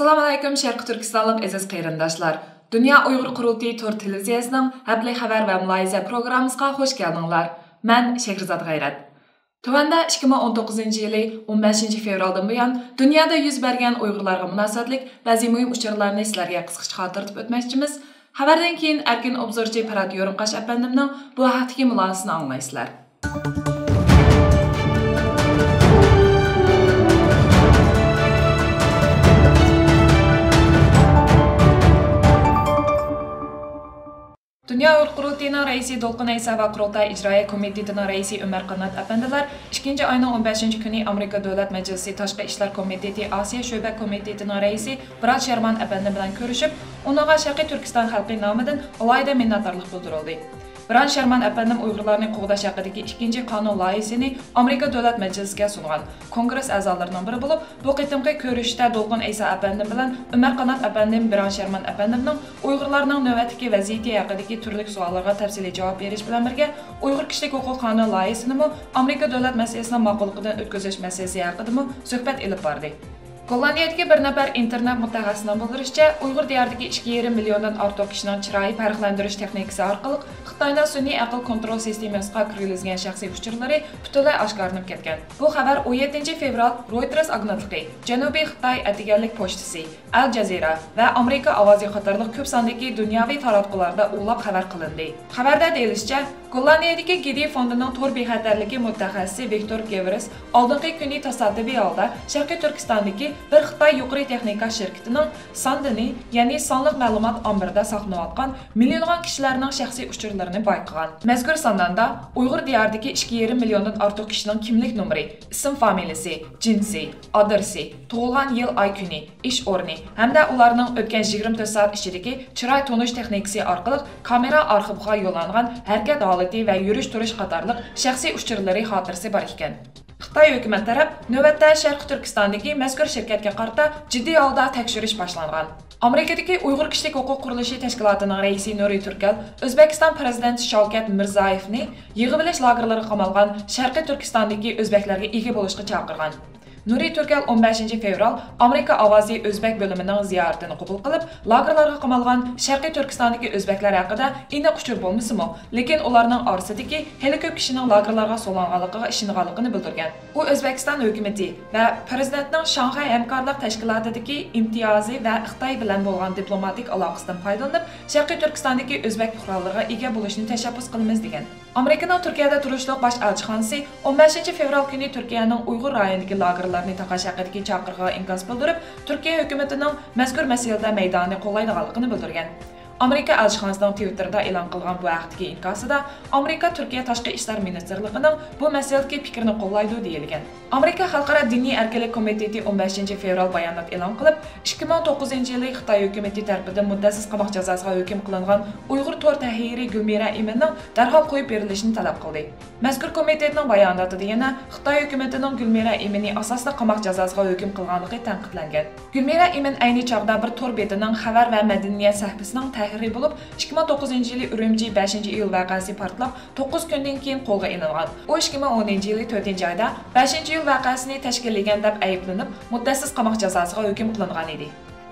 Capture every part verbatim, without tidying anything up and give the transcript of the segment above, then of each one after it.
ئەسسالامۇئەلەيكۇم، شەرقىي تۈركىستانلىق ئەزىز قېرىنداشلار! دۇنيا ئۇيغۇر قۇرۇلتىيى تور تېلېۋىزىيەسىنىڭ ھەپتىلىك خەۋەر ۋە مۇلاھىزە پروگراممىسىغا خۇش كەلدىڭلار. مەن شەھرىزاد غەيرەت. تۆۋەندە ئىككى مىڭ ئون توققۇزىنچى يىلى ئون بەشىنچى فېۋرالدىن بۇيان دۇنيادا يۈز بەرگەن ئۇيغۇرلارغا مۇناسىۋەتلىك بەزى مۇھىم ئۇچۇرلارنى سىلەرگە قىسقىچە خاتىرىلىتىپ ئۆتمەكچىمىز. خەۋەردىن كېيىن ئەركىن ئوبزورچى پەرھات يورۇمقاش ئەپەندىمنىڭ بۇ ھەقتىكى مۇلاھىزىسىنى ئاڭلايسىلەر. دۇنيا ئۇيغۇر قۇرۇلتىيىنىڭ رەئىسى دولقۇن ئەيسا ۋە قۇرۇلتاي ئىجرائىيە كومىتېتىنىڭ رەئىسى ئۆمەر قانات ئەپەندىلەر ئىككىنچى ئاينىڭ ئون بەشىنچى كۈنى ئامېرىكا دۆلەت مەجلىسى تاشقى ئىشلار كومىتېتى ئاسىيا شۆبە كومىتېتىنىڭ رەئىسى براد شېرمان ئەپەندىم بىلەن كۆرۈشۈپ، ئۇنىڭغا شەرقىي تۈركىستان خەلقى نامىدىن ئالاھىدە مىننەتدارلىق بىلدۈرۈلدى. براد شېرمان ئەپەندىم ئۇيغۇرلارنى قوغداش ھەققىدىكى ئىككىنچى قانۇن لايىھىسىنى ئامېرىكا دۆلەت مەجلىسىگە سۇنغان كونگرېس ئەزالىرىنىڭ بىرى بولۇپ، بۇ قېتىمقى كۆرۈشۈشتە دولقۇن ئەيسا ئەپەندىم بىلەن ئۆمەر قانات ئەپەندىم براد شېرمان ئەپەندىمنىڭ ئۇيغۇرلارنىڭ نۆۋەتتىكى ۋەزىيىتى ھەققىدىكى تۈرلۈك سوئاللارغا تەپسىلىي جاۋاب بېرىش بىلەن بىرگە، ئۇيغۇر كىشىلىك ھوقۇق قانۇن لايىھىسىنىمۇ ئامېرىكا دۆلەت مەسلىھەتسىنىڭ ماقۇللۇقىدىن ئۆتكۈزۈش مەسىلىسى ھەققىدىمۇ سۆھبەت ئېلىپ باردى. گوللاندىيەدىكى بىر نەپەر ئىنتېرنېت مۇتەخەسسىسىنىڭ بىلدۈرۈشىچە، ئۇيغۇر دىيارىدىكى ئىككى يېرىم مىليوندىن ئارتۇق كىشىنىڭ چىرايى پەرقلەندۈرۈش تېخنىكىسى ئارقىلىق خىتاينىڭ سۈنئىي ئەقىل كونترول سىستېمىسىغا كىرگۈزۈلگەن شەخسىي ئۇچۇرلىرى پۈتۈنلەي ئاشكارىلىنىپ كەتكەن. بۇ خەۋەر ئون يەتتىنچى فېۋرال رويتېرس ئاگېنتلىقى، جەنۇبىي خىتاي ئەتىگەنلىك پوچتىسى، ئەل جەزىرە ۋە ئامېرىكا ئاۋازى قاتارلىق كۆپ ساندىكى دۇنياۋى تاراتقۇلاردا ئۇلاپ خەۋەر قىلىندى. خەۋەردە دېيىلىشىچە، گوللاندىيەدىكى گېدى فوندىنىڭ تور بىخەتەرلىكى مۇتەخەسسىسى ۋىكتور گېۋرىس ئالدىنقى كۈنى تاسادىپىي ھالدا شەرقىي تۈركىستاندىكى بىر خىتاي يۇقىرى تېخنىكا شىركىتىنىڭ ساندىنى، يەنى سانلىق مەلۇمات ئامبىرىدا ساقلىنىۋاتقان مىليونلىغان كىشىلەرنىڭ شەخسىي ئۇچۇرلىرىنى بايقىغان. مەزكۇر سانداندا ئۇيغۇر دىيارىدىكى ئىككى يېرىم مىليوندىن ئارتۇق كىشىنىڭ كىملىك نومۇرى، ئىسىم فامىلىسى، جىنسى، ئادرېسى، تۇغۇلغان يىل، ئاي، كۈنى، ئىش ئورنى ھەمدە ئۇلارنىڭ ئۆتكەن يىگىرمە تۆت سائەت ئىچىدىكى چىراي تونۇش تېخنىكىسى ئارقىلىق كامېرا ئارخىپىغا يوللانغان ھەرىكەت ھالىتى ۋە يۈرۈش تۇرۇش قاتارلىق شەخسىي ئۇچۇرلىرى خاتىرىسى بار ئىكەن. خىتاي ھۆكۈمەت تەرەپ نۆۋەتتە شەرقىي تۈركىستاندىكى مەزكۇر شىركەتكە قارىتا جىددىي ھالدا تەكشۈرۈش باشلانغان. ئامېرىكىدىكى ئۇيغۇر كىشىلىك ھوقۇق قۇرۇلۇشى تەشكىلاتىنىڭ رەئىسى نۇرى تۈركەل ئۆزبېكىستان پىرېزىدېنتى شاۋكەت مىرزىيېۋنى يىغىۋېلىش لاگېرلىرىغا قامالغان شەرقىي تۈركىستاندىكى ئۆزبەكلەرگە ئىگە بولۇشقا چاقىرغان. نۇرى تۈركەل ئون بەشىنچى فېۋرال ئامېرىكا ئاۋازى ئۆزبەك بۆلۈمىنىڭ زىيارىتىنى قوبۇل قىلىپ، لاگېرلارغا قامالغان شەرقىي تۈركىستاندىكى ئۆزبەكلەر ھەققىدە ئېنىق ئۇچۇر بولمىسىمۇ، لېكىن ئۇلارنىڭ ئارىسىدىكى خېلى كۆپ كىشىنىڭ لاگېرلارغا سولانغانلىقىغا ئىشىنىدىغانلىقىنى بىلدۈرگەن. ئۇ ئۆزبېكىستان ھۆكۈمىتى ۋە پىرېزىدېنتنىڭ شاڭخەي ھەمكارلىق تەشكىلاتىدىكى ئىمتىيازى ۋە خىتاي بىلەن بولغان دىپلوماتىك ئالاقىسىدىن پايدىلىنىپ، شەرقىي تۈركىستاندىكى ئۆزبەك پۇقرالىرىغا ئىگە بولۇشنى تەشەببۇس قىلىمىز، دېگەن. ئامېرىكىنىڭ تۈركىيەدە تۇرۇشلۇق باش ئەلچىخانىسى ئون بەشىنچى فېۋرال كۈنى تۈركىيەنىڭ ئۇيغۇر رايونىدىكى لاگېرلارنى تاقاش ھەققىدىكى چاقىرىقىغا ئىنكاس بىلدۈرۈپ، تۈركىيە ھۆكۈمىتىنىڭ مەزكۇر مەسىلىدە مەيدانىنى قوللايدىغانلىقىنى بىلدۈرگەن. ئامېرىكا ئەلچىخانىسىنىڭ تىۋىتتېردا ئېلان قىلغان بۇ ھەقتىكى ئىنكاسىدا، ئامېرىكا تۈركىيە تاشقى ئىشلار مىنىستىرلىقىنىڭ بۇ مەسىلىدىكى پىكرىنى قوللايدۇ، دېيىلگەن. ئامېرىكا خەلقئارا دىنىي ئەركىنلىك كومىتېتى ئون بەشىنچى فېۋرال بايانات ئېلان قىلىپ، ئىككى مىڭ توققۇزىنچى يىلى خىتاي ھۆكۈمىتى تەرىپىدىن مۇددەتسىز قاماق جازاسىغا ھۆكۈم قىلىنغان ئۇيغۇر تور تەھرىرى گۈلمىرە ئىمىننىڭ دەرھال قويۇپ بېرىلىشىنى تەلەپ قىلدى. مەزكۇر كومىتېتنىڭ باياناتىدا يەنە خىتاي ھۆكۈمىتىنىڭ گۈلمىرە ئىمىنى ئاساسلىق قاماق جازاسىغا ھۆكۈم قىلغانلىقى تەنقىدلەنگەن. گۈلمىرە ئىمىن ئەينى چاغدا بىر تور بېتىنىڭ خەۋەر ۋە مەدەنىيەت سەھىپىسىنىڭ تەھرىرى بولۇپ، ئىككى مىڭ توققۇزىنچى يىلى ئۈرۈمچى بەشىنچى ئىيۇل ۋەقەسى پارتلاپ، توققۇز كۈندىن كېيىن قولغا ئېلىنغان. ئۇ ئىككى مىڭ ئونىنچى يىلى تۆتىنچى ئايدا بەشىنچى ئىيۇل ۋەقەسىنى تەشكىللىگەن دەپ ئەيىبلىنىپ، مۇددەتسىز قاماق جازاسىغا ھۆكۈم قىلىنغان ئىدى.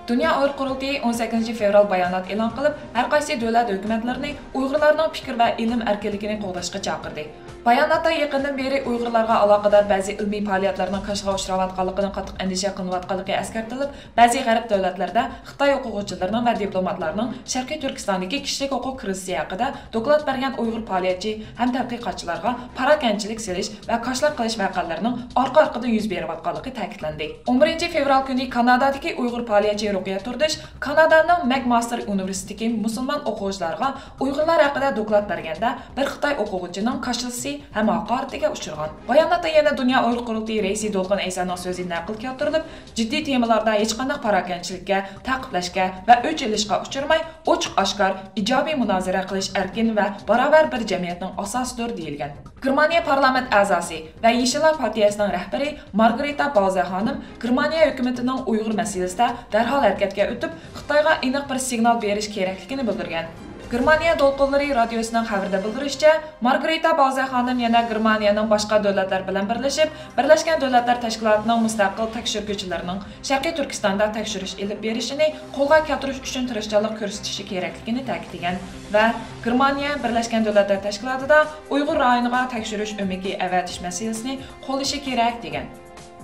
دۇنيا ئۇيغۇر قۇرۇلتىيى ئون سەككىزىنچى فېۋرال بايانات ئېلان قىلىپ، ھەر قايسى دۆلەت ھۆكۈمەتلىرىنى ئۇيغۇرلارنىڭ پىكىر ۋە ئىلىم ئەركىنلىكىنى قوغداشقا چاقىردى. باياناتتا يېقىندىن بېرى ئۇيغۇرلارغا ئالاقىدار بەزى ئىلمىي پائالىيەتلەرنىڭ كاشىلىغا ئۇچراۋاتقانلىقىنىڭ قاتتىق ئەندىشە قىلىنىۋاتقانلىقى ئەسكەرتىلىپ، بەزى غەرب دۆلەتلىرىدە خىتاي ئوقۇغۇچىلىرىنىڭ ۋە دىپلوماتلارنىڭ شەرقىي تۈركىستاندىكى كىشىلىك ھوقۇق كىرىزىسى ھەققىدە دوكلات بەرگەن ئۇيغۇر پائالىيەتچى ھەم تەتقىقاتچىلارغا پاراكەندىچىلىك سېلىش ۋە كاشىلىق قىلىش ۋەقەلىرىنىڭ ئارقا-ئارقىدىن يۈز بېرىۋاتقانلىقى تەكىتلەندى. ئون بىرىنچى فېۋرال كۈنى كانادادىكى ئۇيغۇر پائالىيەتچى رۇقىيە تۇردۇش كانادانىڭ مەكماستېر ئۇنىۋېرسىتېتىدىكى مۇسۇلمان ئوقۇغۇچىلارغا ئۇيغۇرلار ھەققىدە دوكلات بەرگەندە، بىر خىتاي ئوقۇغۇچىنىڭ كاشىلىسى ھەم ھاقارىتىگە ئۇچرىغان. باياناتتا يەنە دۇنيا ئۇيغۇر قۇرۇلتىيى رەئىسى دولقۇن ئەيسانىڭ سۆزى نەقىل كەلتۈرۈلۈپ، جىددىي تېمىلاردا ھېچقانداق پاراكەندىچىلىككە، تەقىبلەشكە ۋە ئۆچ ئېلىشقا ئۇچرىماي، ئوچۇق-ئاشكار، ئىجابىي مۇنازىرە قىلىش ئەركىن ۋە باراۋەر بىر جەمئىيەتنىڭ ئاساسىدۇر، دېيىلگەن. گېرمانىيە پارلامېنت ئەزاسى ۋە يېشىللار پارتىيەسىنىڭ رەھبىرى مارگرىتا باۋزە خانىم گېرمانىيە ھۆكۈمىتىنىڭ ئۇيغۇر مەسىلىسىدە دەرھال ھەرىكەتكە ئۆتۈپ، خىتايغا ئېنىق بىر سىگنال بېرىش كېرەكلىكىنى بىلدۈرگەن. گېرمانىيە دولقۇنلىرى رادىيوسىنىڭ خەۋىرىدە بىلدۈرۈشىچە، مارگرىتا باۋزە خانىم يەنە گېرمانىيەنىڭ باشقا دۆلەتلەر بىلەن بىرلىشىپ، بىرلەشكەن دۆلەتلەر تەشكىلاتىنىڭ مۇستەقىل تەكشۈرگۈچىلىرىنىڭ شەرقىي تۈركىستاندا تەكشۈرۈش ئېلىپ بېرىشىنى قولغا كەلتۈرۈش ئۈچۈن تىرىشچانلىق كۆرسىتىشى كېرەكلىكىنى تەكىتلىگەن ۋە گېرمانىيە بىرلەشكەن دۆلەتلەر تەشكىلاتىدا ئۇيغۇر رايونىغا تەكشۈرۈش ئۆمىكى ئەۋەتىش مەسىلىسىنى قوللىشى كېرەك، دېگەن.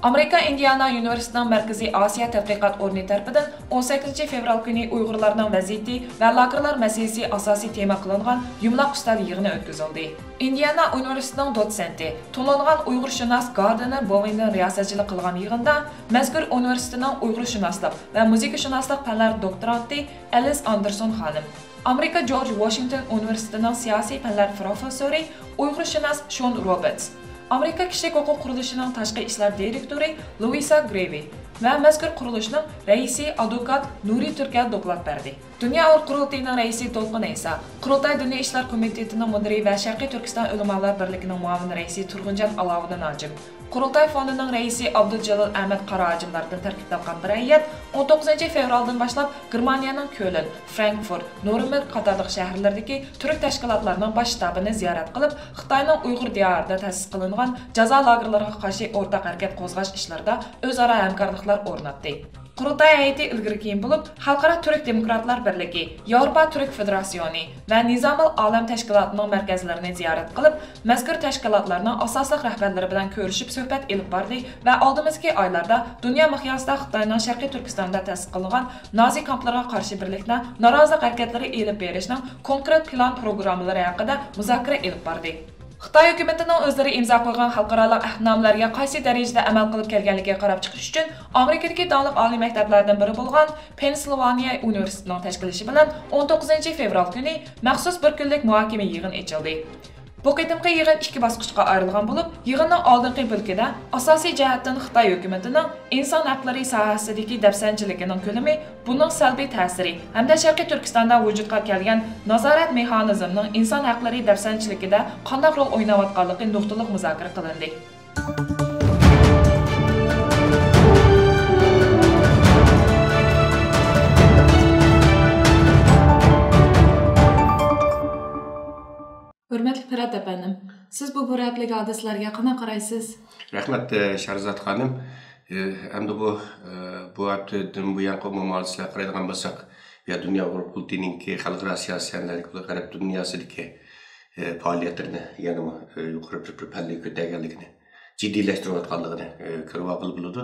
ئامېرىكا ئىندىئانا ئۇنىۋېرسىتېتىنىڭ مەركىزىي ئاسىيا تەتقىقات ئورنى تەرىپىدىن ئون سەككىزىنچى فېۋرال كۈنى ئۇيغۇرلارنىڭ ۋەزىيىتى ۋە لاگېرلار مەسىلىسى ئاساسىي تېما قىلىنغان يۇمىلاق ئۈستەل يىغىنى ئۆتكۈزۈلدى. ئىندىئانا ئۇنىۋېرسىتېتىنىڭ دوتسېنتى، تونۇلغان ئۇيغۇرشۇناس گاردېنېر بوۋېندىن رىياسەتچىلىك قىلغان يىغىندا مەزكۇر ئۇنىۋېرسىتېتنىڭ ئۇيغۇرشۇناسلىق ۋە مۇزىكىشۇناسلىق پەنلەر دوكتورانتى ئەلىس ئاندېرسون خانىم، ئامېرىكا جورج ۋاشىنگتون ئۇنىۋېرسىتېتىنىڭ سىياسىي پەنلەر پروفېسسورى، ئۇيغۇرشۇناس شون روبېرتس، ئامېرىكا كىشىلىك ھوقۇق قۇرۇلۇشىنىڭ تاشقى ئىشلار دىرېكتورى لۇئىسا گرېۋى ۋە مەزكۇر قۇرۇلۇشنىڭ رەئىسى ئادۋوكات نۇرى تۈركەل دوكلات بەردى. دۇنيا ئۇيغۇر قۇرۇلتىيىنىڭ رەئىسى دولقۇن ئەيسا، قۇرۇلتاي دىنىي ئىشلار كومىتېتىنىڭ مۇدىرى ۋە شەرقىي تۈركىستان ئۆلىمالار بىرلىكىنىڭ مۇئاۋىن رەئىسى تۇرغۇنجان ئالاۋۇددىن ھاجىم، قۇرۇلتاي فوندىنىڭ رەئىسى ئابدۇجېلىل ئەمەت قاراھاجىملاردىن تەركىب تاپقان بىر ھەيئەت ئون توققۇزىنچى فېۋرالدىن باشلاپ گېرمانىيەنىڭ كۆلن، فرانكفورت، نۇرنبېرگ قاتارلىق شەھەرلىرىدىكى تۈرك تەشكىلاتلارنىڭ باش شتابىنى زىيارەت قىلىپ، خىتاينىڭ ئۇيغۇر دىيارىدا تەسىس قىلىنغان جازا لاگېرلىرىغا قارشى ئورتاق ھەرىكەت قوزغاش ئىشلىرىدا ئۆزئارا ھەمكارلىقلار ئورناتتى. قۇرۇلتاي ھەيئىتى ئىلگىرى كېيىن بولۇپ، خەلقئارا تۈرك دېموكراتلار بىرلىكى، ياۋروپا تۈرك فېدېراتسىيونى ۋە نىزامىل ئالەم تەشكىلاتىنىڭ مەركەزلىرىنى زىيارەت قىلىپ، مەزكۇر تەشكىلاتلارنىڭ ئاساسلىق رەھبەرلىرى بىلەن كۆرۈشۈپ سۆھبەت ئېلىپ باردى ۋە ئالدىمىزدىكى ئايلاردا دۇنيا مىقياسىدا خىتاينىڭ شەرقىي تۈركىستاندا تەسىس قىلىنغان نازى كامپلىرىغا قارشى بىرلىكتە نارازىلىق ھەرىكەتلىرى ئېلىپ بېرىشنىڭ كونكرېت پىلان پروگراممىلىرى ھەققىدە مۇزاكىرە ئېلىپ باردى. خىتاي ھۆكۈمىتىنىڭ ئۆزلىرى ئىمزا قويغان خەلقئارالىق ئەھدىنامىلەرگە قايسى دەرىجىدە ئەمەل قىلىپ كەلگەنلىكىگە قاراپ چىقىش ئۈچۈن، ئامېرىكىدىكى داڭلىق ئالىي مەكتەپلەردىن بىرى بولغان پېنسىلۋانىيە ئۇنىۋېرسىتېتىنىڭ تەشكىللىشى بىلەن ئون توققۇزىنچى فېۋرال كۈنى مەخسۇس بىر كۈنلۈك مۇھاكىمە يىغىنى ئېچىلدى. بۇ قېتىمقى يىغىن ئىككى باسقۇچقا ئايرىلغان بولۇپ، يىغىننىڭ ئالدىنقى بۆلىكىدە ئاساسىي جەھەتتىن خىتاي ھۆكۈمىتىنىڭ ئىنسان ھەقلىرى ساھەسىدىكى دەپسەندىچىلىكىنىڭ كۆلىمى، بۇنىڭ سەلبىي تەسىرى ھەمدە شەرقىي تۈركىستاندا ۋۇجۇدقا كەلگەن نازارەت مېخانىزمىنىڭ ئىنسان ھەقلىرى دەپسەندىچىلىكىدە قانداق رول ئويناۋاتقانلىقى نۇقتىلىق مۇزاكىرە قىلىندى. ھۆرمەتلىك پىرات ئەپەندىم، سىز بۇ بۇ ھەپتىلىك ھادىسىلەرگە قانداق قارايسىز؟ رەھمەت، ئە، شەھرىزات خانىم. ئە، ئەمدى بۇ، ئە، بۇ ھەپتىدىن بۇيانقى ئومۇمىي ھادىسىلەرگە قارايدىغان بولساق، يا دۇنيا ئۇيغۇر قۇرۇلتىيىنىڭكى خەلقئارا سىياسىي سەھنىلەردىكى غەرب دۇنياسىدىكى، ئە، پائالىيەتلىرىنى يەنىمۇ، ئە، يۇقىرى بىر، بىر پەللىگە كۆتەرگەنلىكىنى، جىددىيلەشتۈرۈۋاتقانلىقىنى، ئە، كۆرۈۋالغىلى بولىدۇ.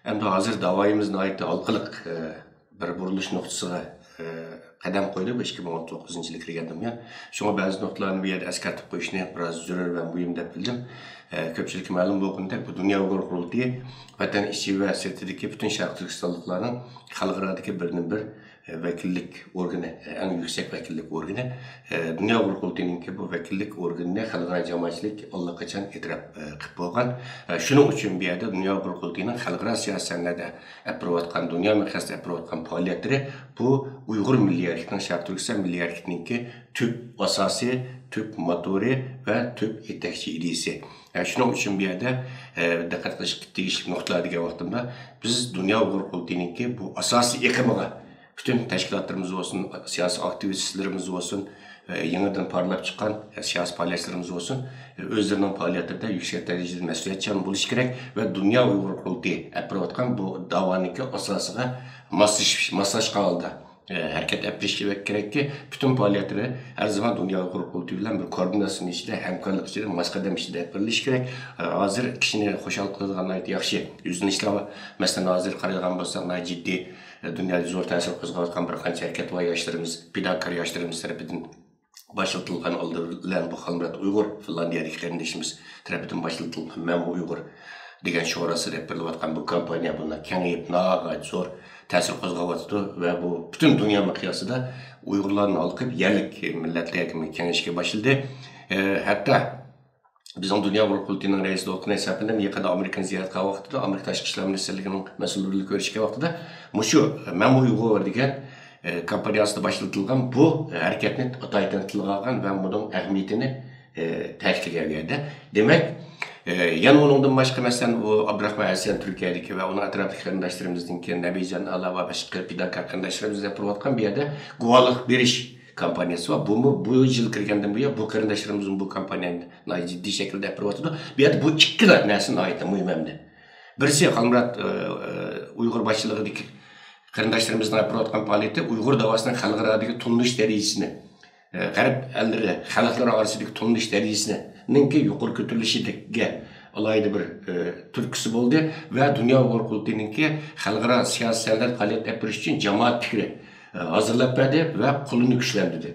ئەمدى ھازىر داۋايىمىز ناھايىتى ھالقىلىق، ئە، بىر بۇرۇلۇش نۇقتىسىغا، ئە، قەدەم قويدى بۇ ئىككى مىڭ ئون توققۇزىنچى يىلى كىرگەندىن بۇيان. شۇڭا بەزى نۇقتىلارنى بۇ يەردە ئەسكەرتىپ قويۇشنى بىراز زۆرۈر ۋە مۇھىم دەپ بىلدىم. ئە، كۆپچىلىككە مەلۇم بولغىنىدەك، بۇ دۇنيا ئۇيغۇر قۇرۇلتىيى ۋەتەن ئىچى ۋە سىرتىدىكى پۈتۈن شەرقىي تۈركىستانلىقلارنىڭ خەلقئارادىكى بىردىنبىر، ئە، ۋەكىللىك ئورگىنى، ئە، ئەڭ يۈكسەك ۋەكىللىك ئورگىنى. ئە، دۇنيا ئۇيغۇر قۇرۇلتىيىنىڭكى بۇ ۋەكىللىك ئورگىنىنى خەلقئارا جامائەتچىلىك ئاللىقاچان ئېتىراپ، ئە، قىلىپ بولغان. ئە، شۇنىڭ ئۈچۈن بۇ يەردە دۇنيا ئۇيغۇر قۇرۇلتىيىنىڭ خەلقئارا سىياسىي سەھنىدە ئەپ بېرىۋاتقان، دۇنيا مىقياسىدا ئەپ بېرىۋاتقان پائالىيەتلىرى بۇ ئۇيغۇر مىللىي ھەرىكىتىنىڭ، شەرقىي تۈركىستان مىللىي ھەرىكىتىنىڭكى تۈپ ئاساسى، تۈپ موتورى ۋە تۈپ يېتەكچى ئىدىيىسى. ئە، شۇنىڭ ئۈچۈن بۇ يەردە، ئە، دىققەت قىلىشقا تېگىشلىك نۇقتىلار دېگەن ۋاقتىمدا، بىز دۇنيا ئۇيغۇر قۇرۇلتىيىنىڭكى بۇ ئاساسىي ئېقىمىغا پۈتۈن تەشكىلاتلىرىمىز بولسۇن، سىياسىي ئاكتىۋىستلىرىمىز بولسۇن، ئە، يېڭىدىن پارلاپ چىققان، ئە، سىياسىي پائالىيەتچىلىرىمىز بولسۇن، ئە، ئۆزلىرىنىڭ پائالىيەتلىرىدە يۈكسەك دەرىجىدە مەسئۇلىيەتچان بولۇشى كېرەك ۋە دۇنيا ئۇيغۇر قۇرۇلتىيى ئەپ بېرىۋاتقان بۇ داۋانىڭكى ئاساسىغا ماسلىشىپ، ماسلاشقان ھالدا، ئە، ھەرىكەت ئەپ بېرىشى كېرەككى، پۈتۈن پائالىيەتلىرى ھەر زامان دۇنيا ئۇيغۇر قۇرۇلتىيى بىلەن بىر كوردىناتسىيە ئىچىدە، ھەمكارلىق ئىچىدە، ماس قەدەم ئىچىدە ئېلىپ بېرىلىشى كېرەك. ئە، ھازىر كىشىنى خۇشال قىلىدىغان ناھايىتى ياخشى يۈزلىنىشلەر بار. مەسىلەن، ھازىر قارايدىغان بولساق، ناھايىتى جىددىي، ئە، دۇنيادا زور تەسىر قوزغاۋاتقان بىر قانچە ھەرىكەت بار. ياشلىرىمىز، پىداكار ياشلىرىمىز تەرىپىدىن باشلىتىلغان، ئالدى بىلەن بۇ خالمۇرات ئۇيغۇر، فىنلاندىيەدىكى قېرىندىشىمىز تەرىپىدىن باشلىتىلغان مەنمۇ ئۇيغۇر دېگەن شوئار ئاستىدا ئېلىپ بېرىلىۋاتقان بۇ كامپانىيە بۇنداق كېڭىيىپ، ناھايىتى زور تەسىر قوزغاۋاتىدۇ ۋە بۇ پۈتۈن دۇنيا مىقياسىدا ئۇيغۇرلارنى ھالقىپ، يەرلىك مىللەتلەرگىمۇ كېڭىيىشكە باشلىدى. ئە، ھەتتا بىزنىڭ دۇنيا ئۇيغۇر قۇرۇلتىيىنىڭ رەئىسى دولقۇن ئەيسا ئەپەندىم يېقىندا ئامېرىكىنى زىيارەت قىلغان ۋاقتىدا، ئامېرىكا تاشقى ئىشلار مىنىستىرلىكىنىڭ مەسئۇللىرى بىلەن كۆرۈشكەن ۋاقتىدا مۇشۇ مەنمۇ ئۇيغۇر دېگەن، ئە، كامپانىيە ئاستىدا باشلىتىلغان بۇ ھەرىكەتنى ئاتايىتىن تىلغا ئالغان ۋە بۇنىڭ ئەھمىيىتىنى، ئە، تەكىتلىگەن بۇ يەردە. دېمەك، ئە، يەنە ئۇنىڭدىن باشقا، مەسىلەن، ئۇ ئابدۇراخمان ھەسەن تۈركىيەدىكى ۋە ئۇنىڭ ئەتراپىدىكى قېرىنداشلىرىمىزنىڭكى نەبىجان ئالا ۋە باشقا پىداكار قېرىنداشلىرىمىز دەپ تۇرۇۋاتقان بۇ يەردە گۇۋاھلىق بېرىش كامپانىيەسى بار. بۇمۇ بۇ يىل كىرگەندىن بۇيان بۇ قېرىنداشلىرىمىزمۇ بۇ كامپانىيەنى ناھايىتى جىددىي شەكىلدە ئېلىپ بېرىۋاتىدۇ. بۇ يەردە بۇ ئىككىلا نەرسە ناھايىتى مۇھىم ئەمدى. بىرسى خالمۇرات، ئە، ئە، ئۇيغۇر باشچىلىقىدىكى قېرىنداشلىرىمىزنىڭ ئېلىپ بېرىۋاتقان پائالىيىتى ئۇيغۇر داۋاسىنىڭ خەلقئارادىكى تونۇلۇش دەرىجىسىنى، ئە، غەرب ئەللىرى، خەلقلىرى ئارىسىدىكى تونۇلۇش دەرىجىسىنىڭكى يۇقىرى كۆتۈرۈلۈشىگە ئالاھىدە بىر، ئە، تۈرتكىسى بولدى ۋە دۇنيا ئۇيغۇر قۇرۇلتىيىنىڭكى خەلقئارا سىياسىي سەھنىلەردە پائالىيەت ئېلىپ بېرىش ئۈچۈن جامائەت پىكرى، ئە، ھازىرلاپ بەردى ۋە قولىنى كۈچلەندۈردى.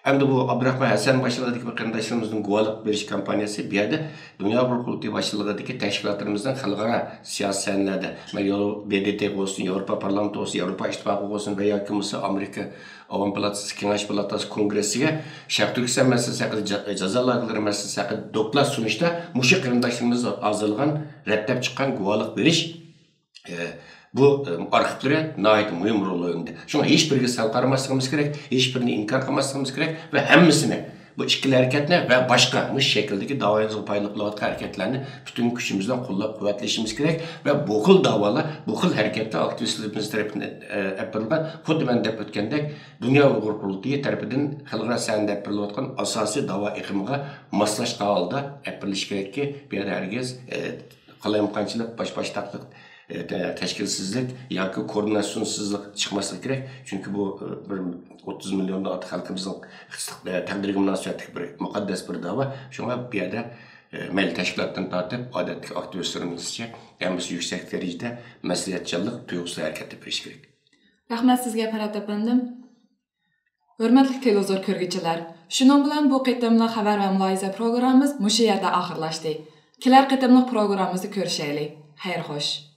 ئەمدى بۇ ئابدۇراخمان ھەسەن باشچىلىقىدىكى بىر قېرىنداشلىرىمىزنىڭ گۇۋاھلىق بېرىش كامپانىيەسى بۇ يەردە دۇنيا ئۇيغۇر قۇرۇلتىيى باشچىلىقىدىكى تەشكىلاتلىرىمىزنىڭ خەلقئارا سىياسىي سەھنىلەردە، مەن ياۋ-، ب د ت بولسۇن، ياۋروپا پارلامېنتى بولسۇن، ياۋروپا ئىتتىپاقى بولسۇن ۋە ياكى بولمىسا ئامېرىكا ئاۋام پالاتاسى، كېڭەش پالاتاسى كونگرېسسىگە شەرقىي تۈركىستان مەسىلىسى ھەققىدە، جا-، جازا لاگېرلىرى مەسىلىسى ھەققىدە دوكلات سۇنۇشتا مۇشۇ قېرىنداشلىرىمىز ھازىرلىغان، رەتلەپ چىققان گۇۋاھلىق بېرىش ئە، بۇ، ئە، ئارخىپلىرى ناھايىتى مۇھىم رول ئوينىدى. شۇڭا ھېچبىرىگە سەل قارىماسلىقىمىز كېرەك، ھېچبىرىنى ئىنكار قىلماسلىقىمىز كېرەك ۋە ھەممىسىنى، بۇ ئىككىلا ھەرىكەتنى ۋە باشقا مۇشۇ شەكىلدىكى داۋايىمىزغا پايدىلىق بولۇۋاتقان ھەرىكەتلەرنى پۈتۈن كۈچىمىز بىلەن قوللاپ قۇۋۋەتلىشىمىز كېرەك ۋە بۇ خىل داۋالار، بۇ خىل ھەرىكەتلەر ئاكتىۋىستلىرىمىز تەرىپىدىن، ئە، ئېلىپ بېرىلغان، خۇددى مەن دەپ ئۆتكەندەك، دۇنيا ئۇيغۇر قۇرۇلتىيى تەرىپىدىن خەلقئارا سەھنىدە ئېلىپ بېرىلىۋاتقان ئاساسىي داۋا ئېقىمىغا ماسلاشقان ھالدا ئېلىپ بېرىلىشى كېرەككى، بۇ يەردە ھەرگىز، ئە، قالايمىقانچىلىق، باش-، باشباشتاقلىق، ئە، تە-، تەشكىلسىزلىك ياكى كوردىناتسىيىسىزلىق چىقماسلىقى كېرەك. چۈنكى بۇ، ئە، بىر ئوتتۇز مىليوندىن ئارتۇق خەلقىمىزنىڭ ئىقتىساد-، ئە، تەقدىرىگە مۇناسىۋەتلىك بىر مۇقەددەس بىر داۋا. شۇڭا بۇ يەردە، ئە، مەيلى تەشكىلاتتىن تارتىپ ئادەتتىكى ئاكتىۋىستلىرىمىزگىچە ھەممىسى يۈكسەك دەرىجىدە مەسئۇلىيەتچانلىق تۇيغۇسىدا ھەرىكەت ئېلىپ بېرىش كېرەك. رەھمەت سىزگە، پەرھات ئەپەندىم. ھۆرمەتلىك تېلېۋىزور كۆرگۈچىلەر، شۇنىڭ بىلەن بۇ قېتىملىق خەۋەر ۋە مۇلاھىزە پروگراممىمىز مۇشۇ يەردە ئاخىرلاشتى. كېلەر قېتىملىق پروگراممىمىزدا كۆرۈشەيلى. خەير خوش.